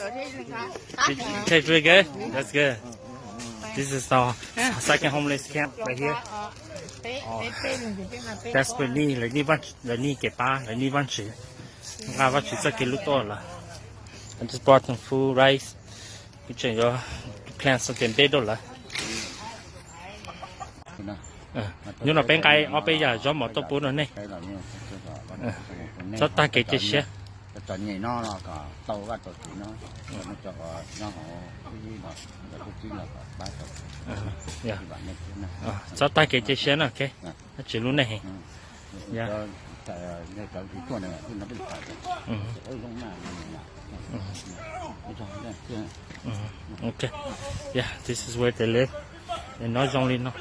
Okay, very good. That's good. This is our second homeless camp right here. Oh, desperate need. Lawv need, lawv need kev pab, lawv need Vajtswv. Nqa Vajtswv txoj kev hlub tuaj lawm. I just brought some food, rice. Kuv tseem yuav plant some npe rau lawv. Hnub no peb nqa ob peb yam zaub mov tuaj pub rau nej. Txhob tag kev cia siab. Txhob tag kev cia siab na, ok. Vajtswv hlub nej heev. Ok. Yeah, this is where they live. Nws nyob zoo li no.